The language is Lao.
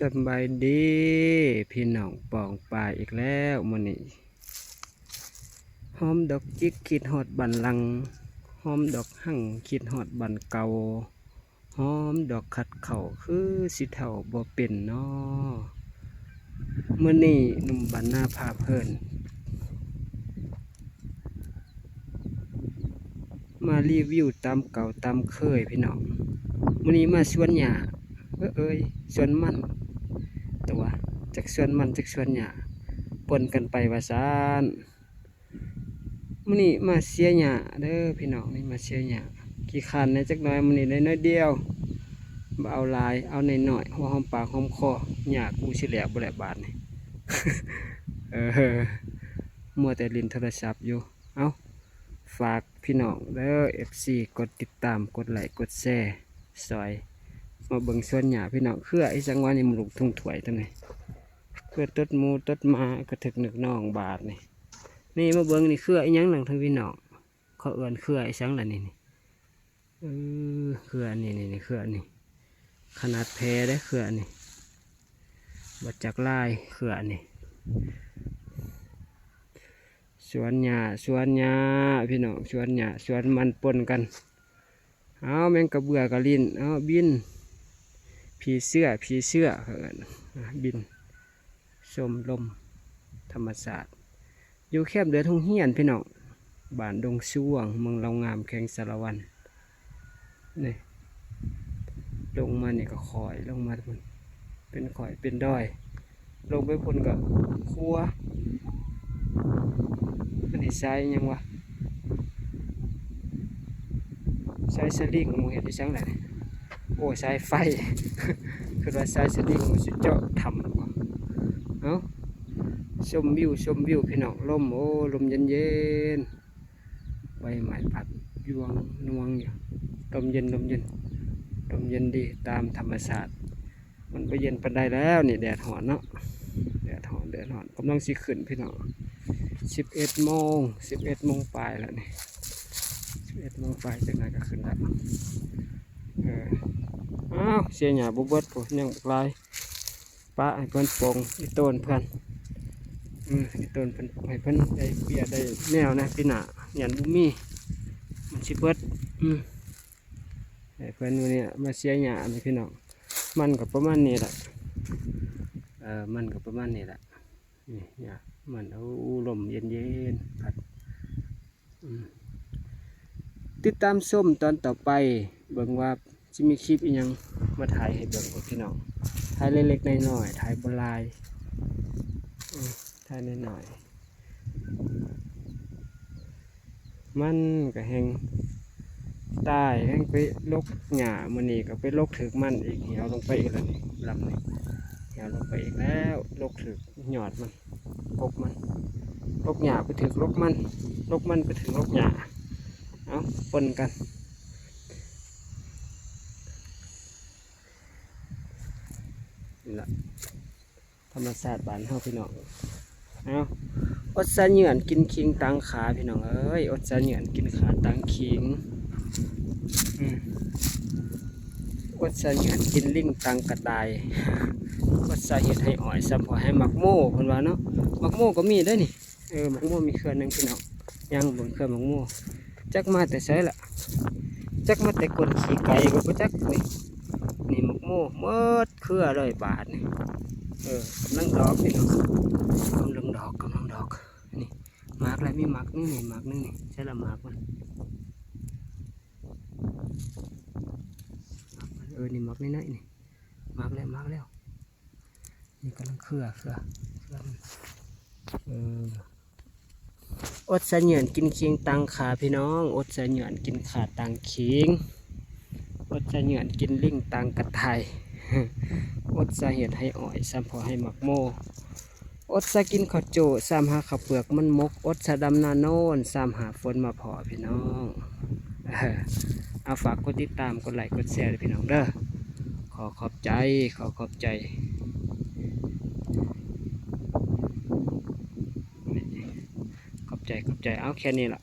ສະບາຍດີພີ່ນ້ອງປ້ອງປາຍອີກແລ້ວມື້ນີ້. ຫອມດອກຈິກຄິດຮອດບ້ານຫຼັງ, ຫອມດອກຮັ່ງຄິດຮອດບ້ານເກົ່າ, ຫອມດອກຂັດເຂົ້າຄືຊິເຖົ້າບໍ່ເປັນນໍ. ມື້ນີ້ໜຸ່ມບ້ານນາພາເພີນ ມາຣີວິວຕາມເກົ່າຕາມເຄີຍພີ່ນ້ອງ. ມື້ນີ້ມາສວນຫຍ້າ ເອີຍ ສວນມັນຕົວະ, ຈັກສວນມັນຈັກສວນຫຍ້າ ປົນກັນໄປວ່າຊັ້ນ. ມື້ນີ້ມາເສຍຫຍ້າເດີພີ່ນ້ອງ, ນີ້ມາເສຍຫຍ້າ. ຂີ້ຄ້ານແດ່ຈັກໜ້ອຍ, ມື້ນີ້ໄດ້ໜ້ອຍດຽວ, ບໍ່ເອົາຫຼາຍ ເອົາໜ້ອຍໆ ຫົວຫອມປາກຫອມຄໍ. ຫຍ້າກູຊິແລ້ວບໍ່ແລ້ວບາດນີ້. ເອີ ມົວແຕ່ຫຼິ້ນໂທລະສັບຢູ່. ເອົ້າ ຝາກພີ່ນ້ອງເດີ ເອັຟຊີ ກົດຕິດຕາມ ກົດໄລ ກົດແຊ ຊ່ອຍມາເບິ່ງສວນຫຍ້າພີ່ນ້ອງ. ເຄືອອີ່ຫຍັງວະນີ້ ມັນລຸກທຸ່ງຖ້ວຍຕົວນີ້, ເຄືອຕົດໝູຕົດໝາກະທຶກນຶກນ້ອງບາດນີ້. ນີ້ມາເບິ່ງນີ້ ເຄືອອີ່ຫຍັງນັ້ນທ່ານພີ່ນ້ອງ, ເຂົາເອີ້ນເຄືອອີ່ຫຍັງລະນີ້? ນີ້ ເອີ ເຄືອນີ້ ນີ້ ນີ້ ເຄືອນີ້ ຂະໜາດແຜ່ເດ້ ເຄືອນີ້ ບໍ່ຈັກຫຼາຍ ເຄືອນີ້. ສວນຫຍ້າ ສວນຫຍ້າພີ່ນ້ອງ, ສວນຫຍ້າ ສວນມັນປົນກັນ. ເອົາ ແມງກະເບືອກະຫຼິ້ນ, ເອົາ ບິນ. ຜີເສື້ອ ຜີເສື້ອເຂົາເອີ້ນ, ບິນ ຊົມລົມທຳມະຊາດ. ຢູ່ແຄມເດີ່ນໂຮງຮຽນພີ່ນ້ອງ, ບ້ານດົງຊວງ ເມືອງເລົ່າງາມ ແຂວງສາລະວັນ. ນີ້ ລົງມານີ້ກໍຄ້ອຍລົງມາພຸ້ນ ເປັນຄ້ອຍເປັນດອຍ, ລົງໄປພຸ້ນກໍຂົວ. ອັນນີ້ສາຍຫຍັງວະ? ສາຍສະລິງ ໝູ່ເຮັດອີ່ຫຍັງລະນີ້? ໂອ້ ສາຍໄຟ ຄິດວ່າສາຍສະລິງ ໝູ່ຊິເຈາະຖ້ຳ. ເອົ້າ ຊົມວິວ ຊົມວິວພີ່ນ້ອງ, ລົມ ໂອ້ ລົມເຢັນໆ, ໃບໄມ້ພັດຍວງນວງຢູ່, ລົມເຢັນ ລົມເຢັນ ລົມເຢັນດີຕາມທຳມະຊາດ. ມັນບໍ່ເຢັນປານໃດແລ້ວນີ້, ແດດຮ້ອນເນາະ, ແດດຮ້ອນ ແດດຮ້ອນ. ກຳລັງຊິຂຶ້ນພີ່ນ້ອງ, ສິບເອັດໂມງ ສິບເອັດໂມງປາຍແລ້ວນີ້, ສິບເອັດໂມງປາຍ ຈັກໜ້ອຍກໍຂຶ້ນແລ້ວ. ເອີ ອ້າວ ເສຍຫຍ້າບໍ່ເບິດພຸ້ນ ຍັງບັກຫຼາຍ. ປະໃຫ້ເພິ່ນປົ່ງ ອີ່ໂຕນເພິ່ນ, ອື ອີ່ໂຕນເພິ່ນ ໃຫ້ເພິ່ນໄດ້ເບ້ຍໄດ້ແນວນະ, ປີໜ້າຢ້ານບໍ່ມີ ມັນຊິເບິດ. ອື ໃຫ້ເພິ່ນມື້ນີ້ມາເສຍຫຍ້ານີ້ພີ່ນ້ອງ. ມັນກໍປະມານນີ້ແຫຼະ, ເອີ ມັນກໍປະມານນີ້ແຫຼະ. ນີ້ຫຍ້າມັນ ໂອ້ ລົມເຢັນໆ ພັດ. ອືມ ຕິດຕາມຊົມຕອນຕໍ່ໄປ ເບິ່ງວ່າຊິມີຄລິບອີ່ຫຍັງມາຖ່າຍໃຫ້ເບິ່ງພີ່ນ້ອງ, ຖ່າຍເລັກໆນ້ອຍໆ ຖ່າຍບໍ່ຫຼາຍ ອືມ ຖ່າຍນ້ອຍໆ. ມັນກໍແຮ່ງຕາຍ ແຮ່ງໄປຫຼົກຫຍ້າ, ມື້ນີ້ກໍໄປຫຼົກຖືກມັນອີກ, ຫ່ຽວລົງໄປອີກແລ້ວນີ້ ລຳນີ້, ຫ່ຽວລົງໄປອີກແລ້ວ, ຫຼົກຖືກຍອດມັນ ກົກມັນ, ຫຼົກຫຍ້າໄປຖືກຫຼົກມັນ, ຫຼົກມັນໄປຖືກຫຼົກຫຍ້າ. ເອົ້າ ປົນກັນນີ້ລະ ທຳມະຊາດບ້ານເຮົາພີ່ນ້ອງ. ເອົ້າ ອົດສາເຫຍື່ອນກິນຄີງຕາງຂາພີ່ນ້ອງເອີຍ, ອົດສາເຫຍື່ອນກິນຂາຕາງຄີງ. ອືມ ອົດສາເຫຍື່ອນກິນລິງຕາງກະຕ່າຍ, ອົດສາເຫຍື່ອນໃຫ້ອ້ອຍ ສຳພໍໃຫ້ໝາກໂມ ເພິ່ນວ່າເນາະ. ໝາກໂມກໍມີເດ້ນີ້. ເອີ ໝາກໂມມີເຄືອໜຶ່ງພີ່ນ້ອງ, ຍ່າງເບິ່ງເຄືອໝາກໂມ ຈັກມາແຕ່ໃສລະ, ຈັກມາແຕ່ກົ້ນຂີ້ໄກ່ກໍບໍ່ຈັກ. ນີ້ ນີ້ໝາກໂມໝົດເຄືອເລີຍບາດນີ້. ເອີ ກຳລັງດອກພີ່ນ້ອງ, ກຳລັງດອກ ກຳລັງດອກ. ນີ້ໝາກແລ້ວ, ມີໝາກໜຶ່ງນີ້ ໝາກໜຶ່ງນີ້. ໃສລະໝາກມັນ? ເອີ ນີ້ໝາກນ້ອຍໆນີ້, ໝາກແລ້ວ ໝາກແລ້ວ. ນີ້ກຳລັງເຄືອ ເຄືອ ເຄືອມັນ. ເອີ ອົດສາເຫຍື່ອນກິນຄີງຕາງຂາພີ່ນ້ອງ, ອົດສາເຫຍື່ອນກິນຂາຕາງຄີງ, ອົດສາເຫຍື່ອນກິນລິງຕາງກະຕ່າຍ, ອົດສາເຫຍື່ອນໃຫ້ອ້ອຍ ສຳພໍໃຫ້ໝາກໂມ, ອົດສາກິນເຂົ້າໂຈ້ ສຳຫາເຂົ້າເປືອກມັນໝົກ, ອົດສາດຳນາໂນນ ສຳຫາຝົນມາພໍ້ພີ່ນ້ອງ. ເອີ ເອົາ ຝາກກົດຕິດຕາມ ກົດໄລ ກົດແຊເດີພີ່ນ້ອງເດີ. ຂໍຂອບໃຈ ຂໍຂອບໃຈ ຂອບໃຈ ຂອບໃຈ. ເອົາ ແຄ່ນີ້ລະ